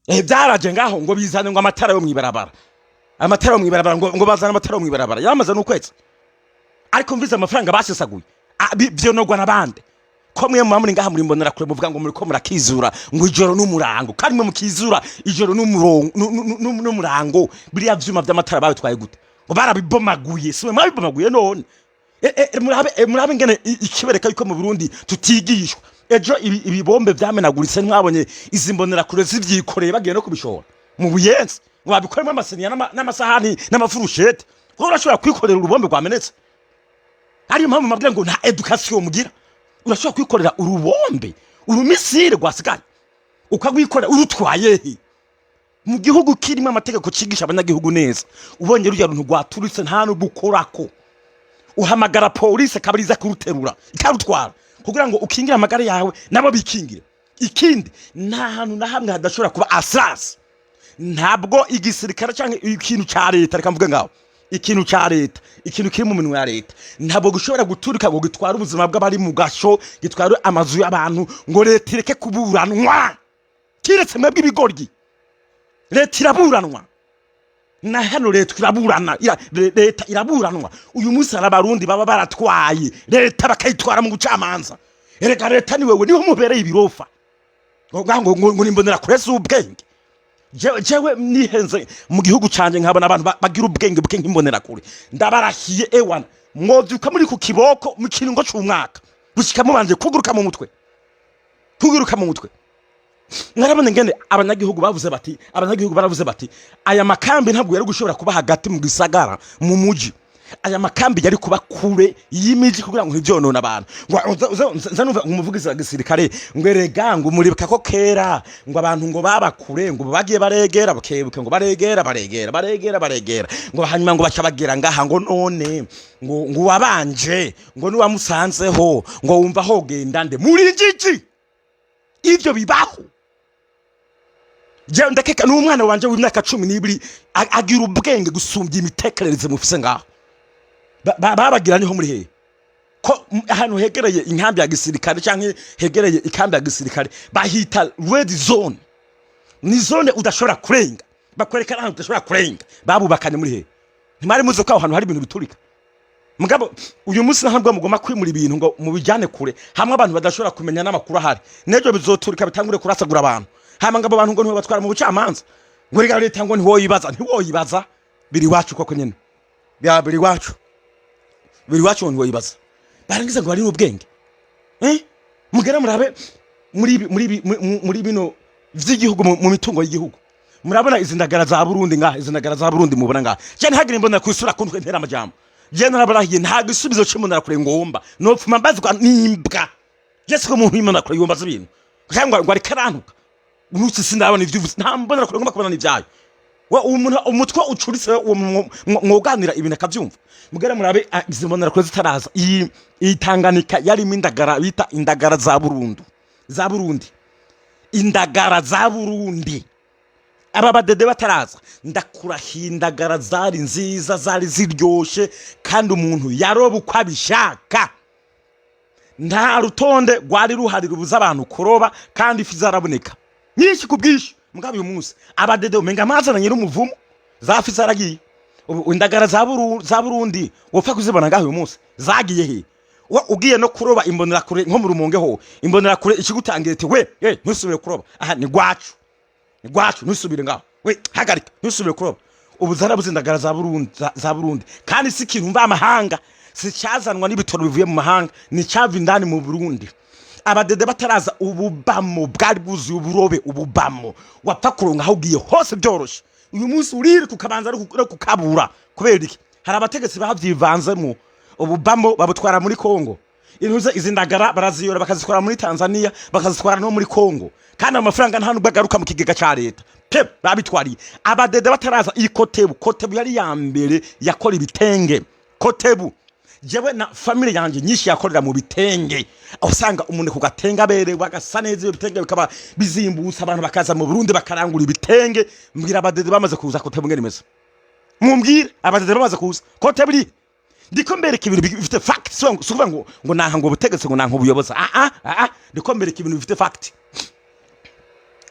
[SPEAKER 1] Byaraje ngaho ngo bizane ngo amatara yo mwibarabara, amatara yo mwibarabara, ngo bazane amatara yo mwibarabara yamaze n'ukwezi. Ariko mvize amafaranga basesaguye. Vyonogwa n'abandi ko mwe muba muri ngaha muri mbonera kure, muvuga ngo muriko murakizura ngo ijoro n'umurango, kandi mwe mukizura ijoro n'umurango. Biriya vyuma vy'amatara babitwaye gute? Ngo barabibomaguye, si mwe mwabibomaguye? None murabe ingene ikibereka yuko mu Burundi tutigishwa. Ejo ibibombe vyamenaguritse, mwabonye izi mbonera kure zivyikoreye, bagiye no kubishora mu Buyenzi ngo babikoremo amasiniya n'amasahani n'amafurushete. Kuko urashobora kwikorera urubombe rwamenetse, ariyo mpamvu mbabwira ngo nta education mugira. Urashobora kwikorera urubombe, urumisire rwasigaye, ukagwikorera urutwaye he? Mu gihugu kirimo amategeko cigisha abanyagihugu neza, ubonye rurya runtu rwaturitse, nta nubwo ukorako, uhamagara polisi akaba kuruterura ikarutwara kugira ngo ukingire amagara yawe nabo bikingire. Ikindi, nta hantu na hamwe hadashobora kuba asirasi. Ntabwo igisirikare cyangwa ikintu cya leta, reka mvuge ngaho Ikintu ca leta, ikintu kiri mu minwe ya leta, ntabwo gishobora guturika ngo gitware ubuzima bw'abari mu gasho, gitware amazu y'abantu, ngo leta ireke kuburanwa. Kiretse mwebwe ibigoryi, leta iraburanwa. Na hano leta iraburana, leta iraburanwa. Uyu munsi hari Abarundi baba baratwaye leta, bakayitwara mu bucamanza. Erega leta ni wewe, niho mubereye ibirofa ngo nimbonera kure z'ubwenge. Jewe nihenze mu gihugu canje, nkabona abantu bagira ubwenge buke nk'imbonera kure. Ndabarahiye, ewana, mwovyuka muri ku kiboko mu kiringo c'umwaka gushika mubanje kuguruka mu mutwe, kuguruka mu mutwe. Mwarabona ingene abanyagihugu bavuze bati, abanyagihugu baravuze bati aya makambi ntabwo yari gushobora kuba hagati mu gisagara, mu muji. Aya makambi yari kuba kure y'imiji kugira ngo ntivyonone abantu. Ngo nza numva umuvugizi wa gisirikare ngo erega ngo muribuka ko kera ngo abantu ngo baba kure, ngo bagiye baregera bukebuke, ngo baregera, baregera, baregera, baregera, ngo hanyuma ngo baca bagera ngaha, ngo none ngo wabanje ngo niwamusanzeho ngo wumva hogenda nde muri njiji. Ivyo bibaho? Jewe ndakeka n'umwana wanje w'imyaka 12 agira ubwenge gusumbya imitekerereze mufise ngaho. Babagira niho muri hehe ko ahantu hegereye inkambi ya gisirikare canke hegereye ikambi ya gisirikare bahita red zone? Ni zone udashobora kurenga, bakwereka ahantu udashobora kurenga. Babubakanye muri hehe? Ntimwari muzi ko aho hantu hari ibintu biturika? Mugabo uyu munsi ntabwo mugomba kwimura ibintu ngo mubijyane kure, hamwe abantu badashobora kumenya n'amakuru ahari. N'ejo bizoturika, bitangure kurasagura abantu. Hama ngo abo bantu ngo ntibatwara mu bucamanza, ngo rega leta ngo ntiwoyibaza, ntiwoyibaza. Biri iwacu koko nyene, bya biri iwacu, biri iwacu, ngo ntiwoyibaza. Barangiza ngo bari n'ubwenge, eh? Mugera murabe muri bino vy'igihugu, mu mitungo y'igihugu. Murabona izi ndagara za Burundi ngaha, izi ndagara za Burundi mubona ngaha. Je ntihagire imbonera kwisura kuntwe ntera amajambo. Je narabarahiye, nta gisubizo c'imbonera kure ngomba, nopfuma mbazwa n'imbwa. Je siko umuntu w'imbonera kure yumbaza ibintu cyangwa ngo ariko arantuka. Umunsi sindabona ivyo uvuze, nta mbonera kure ngomba kubona n'ivyayo. Wa umuntu umutwe ucuritse, uwo mwoganira ibintu akavyumva. Mugera murabe, izi mbonera kure zitaraza, iyi Tanganyika yarimo indagara bita indagara za Burundu, za Burundi, indagara za Burundi. Aba badede bataraza, ndakurahiye, indagara zari nziza, zari ziryoshe, kandi umuntu yaroba uko abishaka. Nta rutonde rwari ruhari rubuza abantu kuroba, kandi ifi zaraboneka nyinshi ku bwinshi. Mugabo uyu munsi abadede umenga amazananye n'umuvumo, za fi zaragiye. Ubu indagara za Burundi wopfa kuzibona ngaho uyu munsi? Zagiye he? Ugiye no kuroba imbonerakure nko mu Rumonge ho, imbonerakure ikigutangira iti: "We, ntusubire kuroba aha, ni gwacu, ni gwacu, ntusubire ngaho, we hagarika, ntusubire kuroba." Ubu zarabuze indagara za Burundi, za Burundi. Kandi si ikintu mva amahanga, si cyazanwa n'ibitoro bivuye mu mahanga, ni cyava indani mu Burundi. Abadede bataraza, ububamo bwari bwuzuye uburobe, ububamo wapfa kuronka aho ugiye hose byoroshe. Uyu munsi uriri kukabanza no kukabura. Kubera iki? Hari abategetsi bavyivanzemo. Ububamo babutwara muri Kongo, intuze izi ndagara baraziyora bakazitwara muri Tanzania, bakazitwara no muri Kongo, kandi amafaranga nta nubwo agaruka mu kigega ca leta pe. Babitwariye. Abadede bataraza, iyi Kotebu, Kotebu yari ya mbere yakora ibitenge. Kotebu, jewe na famille yanje nyinshi yakorera mu bitenge. Aho usanga umuntu ku gatenge aberewe, agasa neza, ibyo bitenge bikaba bizimbutse, abantu bakaza mu Burundi bakarangura ibitenge. Mbwira, abadede bamaze kuza, Kotebu ngene imeze? Mumbwire, abadede bamaze kuza, Kotebu iri? Ndiko mbereka ibintu bifite fact. Si ukuvuga ngo nanka ngo ubutegetsi, ngo nanka ubuyobozi. Ah ah ah, ndiko mbereka ibintu bifite fact.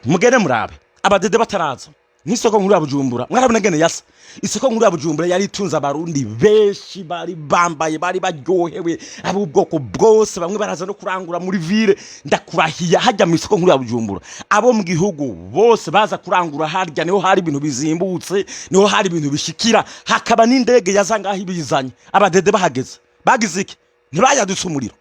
[SPEAKER 1] Mugende murabe abadede bataraza, nk'isoko nkuru ya Bujumbura, mwarabona ngene yasa. Isoko nkuru ya Bujumbura yari itunze Abarundi benshi, bari bambaye, bari baryohewe, ab'ubwoko bwose, bamwe baraza no kurangura muri ville. Ndakurahiye, hajya mu isoko nkuru ya Bujumbura, abo mu gihugu bose baza kurangura harya. Niho hari ibintu bizimbutse, niho hari ibintu bishikira, hakaba n'indege yaza ngaho ibizanye. Abadede bahageze bagize iki? Ntibayadutse umuriro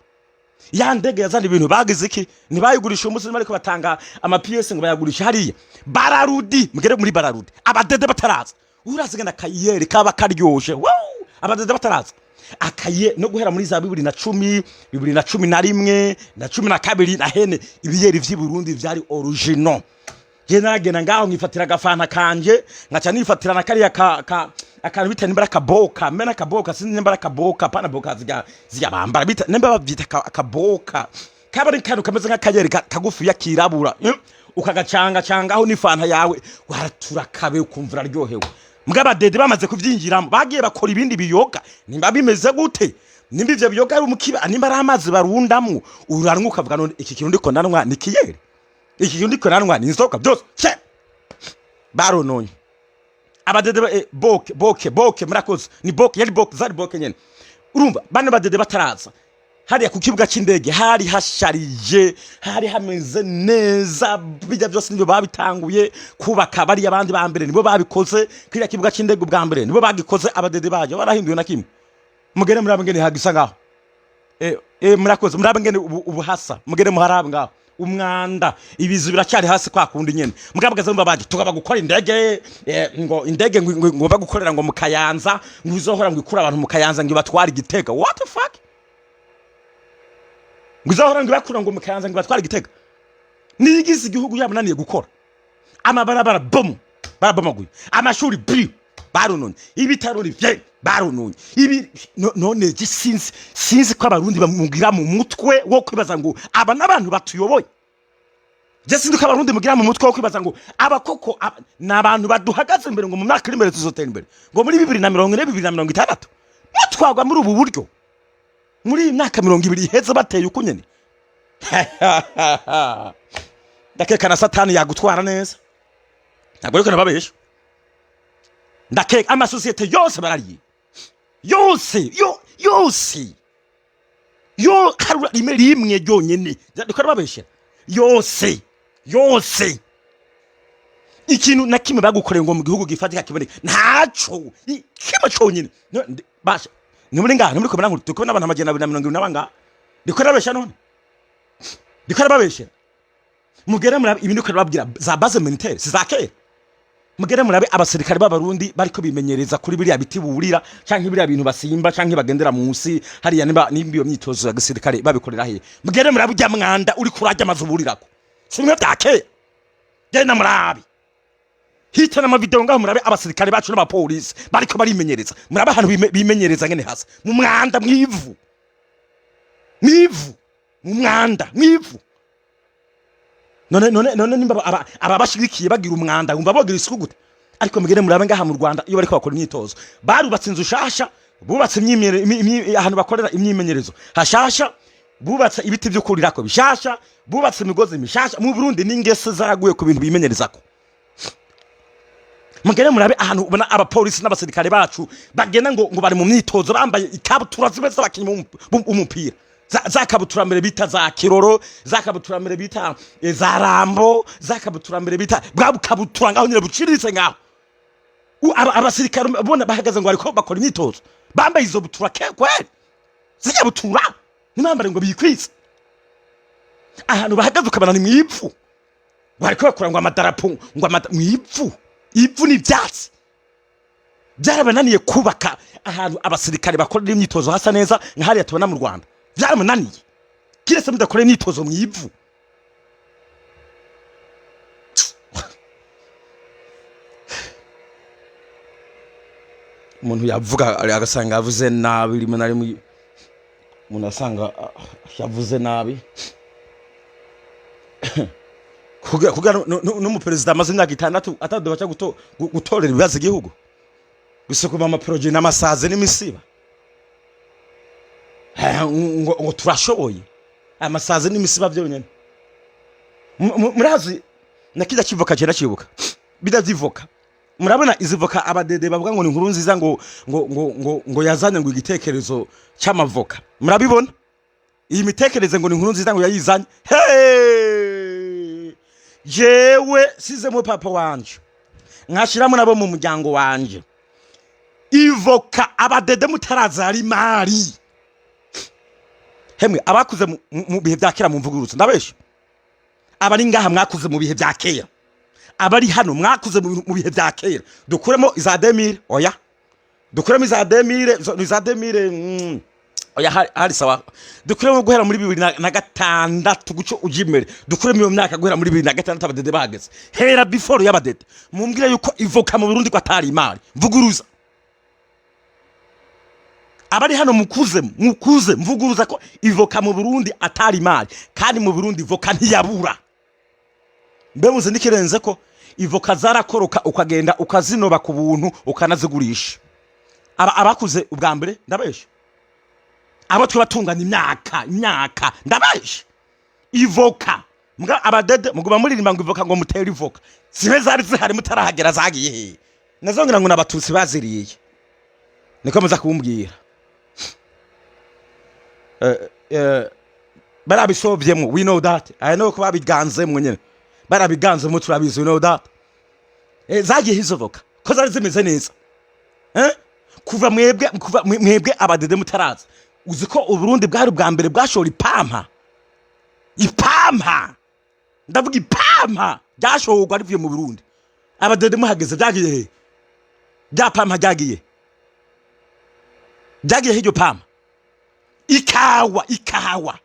[SPEAKER 1] ya ndege yazana ibintu? Bagize iki? Ntibayigurisha umunsi bariko batanga amapiyesi ngo bayagurisha hariya Bararudi? Mugere muri Bararudi, abadede bataraza, urazigana akayeri kaba karyoshe. Wow! Abadede bataraza, akaye no guhera muri za 2010, 2011 na 12 na hene, ibiyeri vy'i Burundi vyari original. Je naragenda ngaho nkifatira agafanta kanje, nkaca nifatira na kariya ka akantu bita nimba ari akaboka, mbe n'akaboka, sinzi nimba ari akaboka, pana boka zirya bambara, bita nimba bavyita akaboka, kaba ari kantu kameze nk'akayeri kagufiya kirabura, Ukagacanga cangaho n'ifanta yawe, waratura kabe ukumva uraryohewe. Mbw'abadede bamaze kuvyinjiramo, bagiye bakora ibindi biyoga. Nimba bimeze gute, nimba ivyo biyoga ari umukiba, nimba ari amazi barundamwo, uranywa ukavuga: "None iki kintu ndiko ndanywa ni kiyeri? Iki kintu ndiko ndanywa ni inzoga?" Byose she barononye abadede boke boke boke. Murakoze, ni boke, yari boke, zari boke nyene. Urumva, bano badede bataraza, hariya ku kibuga cy'indege hari hasharije, hari hameze neza. Bijya byose nibyo babitanguye kubaka. Bariya abandi ba mbere nibo babikoze. Kiriya kibuga cy'indege ubwa mbere nibo bagikoze. Abadede bayo barahinduye na kimwe. Mugere murabe ngene hagisa ngaho. Murakoze, murabe ngene ubu hasa. Mugere muharabe ngaho umwanda, ibizu biracyari hasi kwa kundi nyene. Mugabagaze mba baje tugaba gukora indege, ngo indege ngo bagukorera ngo mu Kayanza, ngo izohora ngo ikura abantu mu Kayanza ngo ibatware Igitega. What the fuck? Ngo izohora ngo ibakura ngo mu Kayanza ngo ibatware Igitega? Niyigize igihugu yabananiye gukora amabarabara, bomu barabomaguye amashuri, bi barunonye ibitaro, vye barunonye ibi. None je sinzi ko Abarundi bamugira mu mutwe wo kwibaza ngo aba n'abantu batuyoboye. Je sinzi ko Abarundi mugira mu mutwe wo kwibaza ngo aba koko ni abantu baduhagaze imbere, ngo mu myaka iri imbere tuzotera imbere, ngo muri 2040, 2060, mutwagwa muri ubu buryo. Muri iyi myaka 20 iheze bateye uko nyene, ndakeka na Satani yagutwara neza. Ntabwo ariko nababesha, ndakeka amasosiyete yose barariye yose, yo yose yo, harura rimwe rimwe ryonyene. Ndiko nababeshera, yose yose, ikintu na kimwe bagukoreye ngo mu gihugu gifatika kiboneke, ntaco. Kimwe conyene. Basha, ni muri ngaha ntimuri kubona nkuru, turi n'abantu 220 n'abangaha. Ndiko nababesha? None ndiko nababeshera? Mugere murabe ibintu ndiko nababwira, za base militaire si za kera. Mugere murabe abasirikare b'Abarundi bariko bimenyereza kuri biriya biti burira, canke biriya bintu basimba, canke bagendera munsi hariya. Nimba iyo myitozo ya gisirikare babikorera hehe? Mugere murabe urya mwanda uri kurarya amazu burirako, si bimwe vya kera? Genda murabe hita n'amavideo ngaho, murabe abasirikare bacu n'abapolisi bariko barimenyereza. Murabe ahantu bimenyereza ngene hasa, mu mwanda, mwivu, mwivu, mu mwanda, mwivu. None nimba aba bashigikiye bagira umwanda, wumva bogira isuku gute? Ariko mugere murabe ngaha mu Rwanda, iyo bariko bakora imyitozo, barubatse inzu shasha, bubatse ahantu bakorera imyimenyerezo hashasha, bubatse ibiti vyo kurirako bishasha, bubatse imigozi mishasha. Mu Burundi n'ingese zaraguye ku bintu bimenyerezako. Mugere murabe ahantu ubona abapolisi n'abasirikare bacu bagenda ngo bari mu myitozo, bambaye ikabutura zimwe z'abakinyi b'umupira, za kabutura mbere bita za kiroro, za kabutura mbere bita za rambo, za kabutura mbere bita bwa bukabutura ngaho nyine buciriritse ngaho. Abasirikare ubona bahagaze ngo bariko bakora imyitozo, bambaye izo butura ke kweli, zirya butura ntibambare ngo bikwize. Ahantu bahagaze ukabona ni mw'ivu, bariko bakora ngo amadarapo, ngo mw'ivu, ivu n'ivyatsi. Byarabananiye kubaka ahantu abasirikare bakorera imyitozo hasa neza nka hariya tubona mu Rwanda. Byaramunaniye, kiretse mudakora imyitozo mw'ivu. Umuntu yavuga agasanga yavuze nabi, rimwe na rimwe umuntu asanga yavuze nabi kugira n'umuperezida amaze imyaka 6 atadufasha gutorera ibibazo igihugu, gusukuma amaproje n'amasazi n'imisiba. Ngo turashoboye amasazi n'imisiba byonyene. Murazi na kirya kivoka cyera, kibuka bijya vyivoka. Murabona izi voka abadede bavuga ngo ni inkuru nziza, ngo yazanye ngo igitekerezo cy'amavoka. Murabibona iyi mitekerereze ngo ni inkuru nziza ngo yayizanye. Hey! Jewe sizemo papa wanje, nkashiramo nabo mu muryango wanje. Ivoka abadede mutaraza ari mari hemwe. Abakuze mu bihe bya kera, mu mvugurutse ndabesha? Abari ngaha mwakuze mu bihe bya kera, abari hano mwakuze mu bihe bya kera, dukuremo iza 2000, oya, dukuremo iza 2000, iza 2000, oya, hari sawa. Dukuremo guhera muri 2006 guco uja imbere. Dukuremo iyo myaka guhera muri 2006 abadede bahageze, hera before y'abadede. Mumbwire yuko ivoka mu Burundi ko atari imari. Mvuguruza, abari hano mukuze, mvuguruza ko ivoka mu Burundi atari imari. Kandi mu Burundi ivoka ntiyabura. Mbe muzi n'ikirenze ko Ivoka zarakoroka, ukagenda ukazinoba ku buntu, ukanazigurisha. Aba abakuze ubwa mbere, ndabesha? Abo tuba tungana imyaka, ndabesha? Ivoka mbwa abadede muguma muririmba ngo ivoka, ngo mutere ivoka, zibe zari zihari mutarahagera, zagiye hehe? Nazongera ngo n'Abatutsi baziriye, niko muza kumbwira. Barabisovyemwo, we know that. I know ko babiganzemwo nyene, barabiganzemwo, turabizi, we know that. Zagiye izo voka ko zari zimeze neza, eh? Kuva mwebwe, kuva mwebwe abadede mutaraza, uzi ko Uburundi bwari ubwa mbere bwashora ipampa? Ipampa, ndavuga ipampa ryashorwa rivuye mu Burundi. Abadede muhageze byagiye he? Rya pampa ryagiye, ryagiye he iryo pampa? Ikawa, ikawa,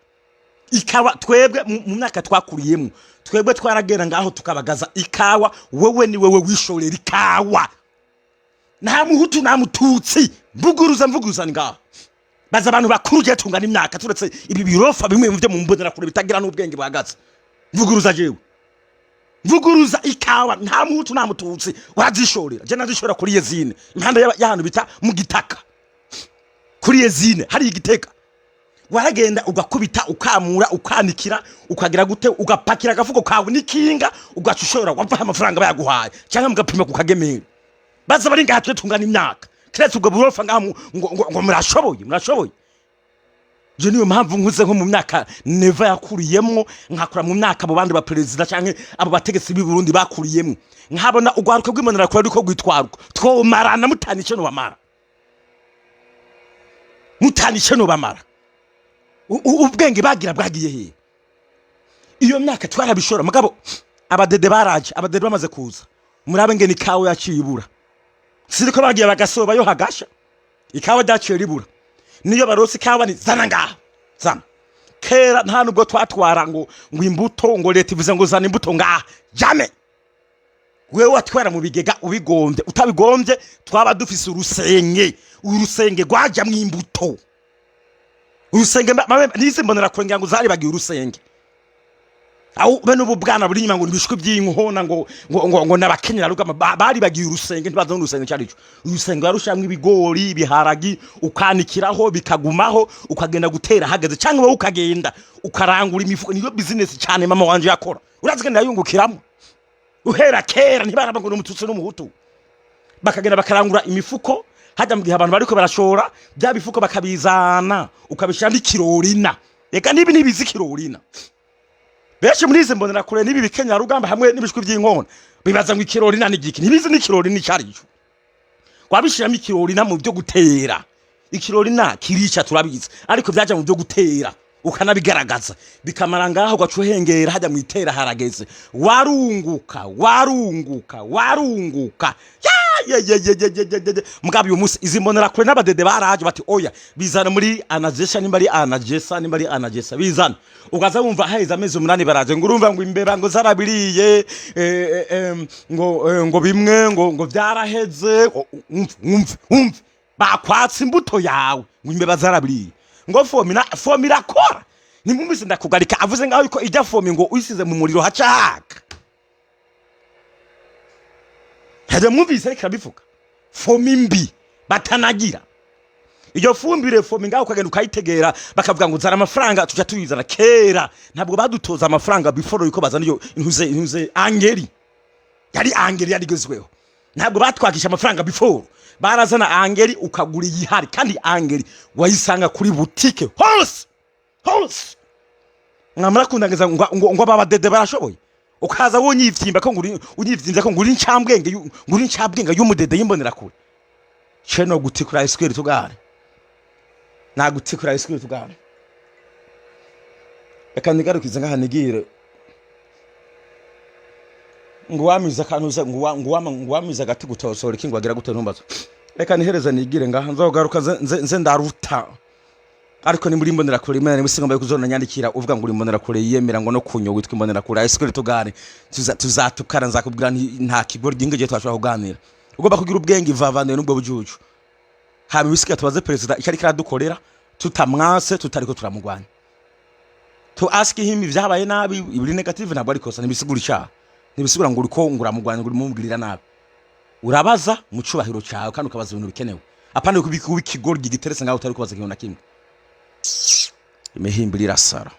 [SPEAKER 1] ikawa, twebwe mu myaka twakuriyemo, twebwe twaragenda ngaho tukabagaza ikawa. Wewe ni wewe wishorera ikawa, nta Muhutu, nta Mututsi. Mvuguruza, mvuguruza, ni ngaho baza abantu bakuru ugiye tungana imyaka, turetse ibi birofa bimwe byo mu mbonerakure bitagira n'ubwenge buhagaze. Mvuguruza jewe, mvuguruza. Ikawa nta Muhutu, nta Mututsi, warazishorera. Je nazishora kuri yezine, impande y'ahantu bita mu Gitaka, kuri yezine hari Igitega. Waragenda ugakubita, ukamura, ukanikira, ukagira gute, ugapakira agafuko kawe n'ikinga, ugaca ushora. Wavaho amafaranga bayaguhaye cyangwa mugapima ku kagemeri. Baza bari ngaha twe tungana imyaka, kiretse ubwo burofa ngaha ngo murashoboye, murashoboye. Je niyo mpamvu nkuze nko mu myaka Neva yakuriyemwo, nkakura mu myaka abo bandi ba perezida canke abo bategetsi b'i Burundi bakuriyemwo, nkabona urwaruka rw'Imbonerakure ruriko rwitwarwa, twomarana mutanishe no bamara, mutanishe no bamara. Ubwenge bagira bwagiye hehe? Iyo myaka twarabishora. Mugabo abadede baraje, abadede bamaze kuza, murabe ngene ikawa yaciye ibura. Siriko bagiye bagasoba yo hagasha, ikawa ryaciye ribura. Niyo barose ikawa ni zana ngaha, zana. Kera nta nubwo twatwara ngo imbuto, ngo leta ivuze ngo zana imbuto ngaha, jamais. Wewe watwara mu bigega ubigombye, utabigombye twaba dufise urusenge, urusenge rwajamwo imbuto. Urusenge nizi mbonera kure, ngira ngo zaribagiye urusenge. Aho bene ubu bwana buri inyuma ngo nibishwi by'inkona, ngo nabakenyera rugamba baribagiye urusenge, ntibazi n'urusenge icyo aricyo. Urusenge warushamwo ibigori, ibiharagi, ukanikiraho bikagumaho, ukagenda gutera hageze, cyangwa wowe ukagenda ukarangura imifuko. Niyo business cyane mama wanje yakora, urazi ko yayungukiramo uhera kera. Ntibaraba ngo ni Umututsi n'Umuhutu, bakagenda bakarangura imifuko hajya mu gihe abantu bariko barashora bya bifuko, bakabizana, ukabishyiramo ikirorina. Reka nibi nibizi ikirorina, benshi muri izi mbonera kure n'ibi bikenya rugamba hamwe n'ibishwi by'inkona bibaza ngo ikirorina ni igiki, ntibizi n'ikirorina icyo ari cyo. Wabishyiramo ikirorina mu byo gutera. Ikirorina kirica, turabizi, ariko byaja mu byo gutera, ukanabigaragaza bikamara ngaho, ugaca uhengera hajya mu itera harageze, warunguka, warunguka, warunguka. Ya, ye, ye, ye, ye, ye, ye, ye, ye. Mugabo uyu munsi izi mbonera kure n'abadede baraje bati oya, bizana muri anajesha, nimba ari anajesa, nimba ari anajesa, bizana. Ukaza wumva haheze amezi 8 baraje ngo urumva ngo imbeba ngo zarabiriye, ngo bimwe ngo byaraheze. Umve, umve, umve, bakwatsa imbuto yawe ngo imbeba zarabiriye, ngo FOMI na FOMI irakora. Nimwumvise ndakugarika avuze ngaho yuko ijya FOMI ngo uyisize mu muriro haca haka. Ntabyo mwumvise? Ariko arabivuga, FOMI mbi batanagira iyo fumbire FOMI ngaho, ukagenda ukayitegera, bakavuga ngo zana amafaranga tuja tuyizana. Kera ntabwo badutoza amafaranga before yuko bazana iyo intuze engrais. Yari engrais yari igezweho, ntabwo batwakisha amafaranga before barazana engrais, ukagura iyihari. Kandi engrais wayisanga kuri butike hose hose. Mwamara kundangiza ngo aba badede barashoboye, ukaza wonyivyimba ko nguri, unyivyimbya ko nguri incambwenge nguri incabwenge y'umudede y'imbonerakure. Ce no gutikura iskwiri tugane, nagutikura iskwiri tugane. Reka nigarukize ngaha, nigire ngo wamize akantu ngo wamize agati gutosora iki, ngo agira gute, ntumbaza. Reka nihereze, nigire ngaha, nzogaruka nze ndaruta. Ariko ni muri imbonerakure imena nimwe singomba kuzona nyandikira uvuga ngo uri imbonerakure, yiyemera ngo no kunyo witwa imbonerakure. Iskwiri tugane, tuzatukana, nzakubwira nti nta kigo ryingeje twashobora kuganira. Ugomba kugira ubwenge, ivavanuye n'ubwo bujuju. Hama ibisigaye tubaze perezida icyo ariko aradukorera, tutamwase, tutariko turamugwanya. To ask him ibyabaye nabi, ibiri negative, ntabwo ari kosa, ntibisigura icyaha. Ntibisigura ngo uriko ngo uramugwanya, ngo urimubwirira nabi. Urabaza mu cubahiro cyawe kandi ukabaza ibintu bikenewe, apana kuba ikigoryi giteretse ngaho utari kubaza ikintu na kimwe. Imihimbiri irasara.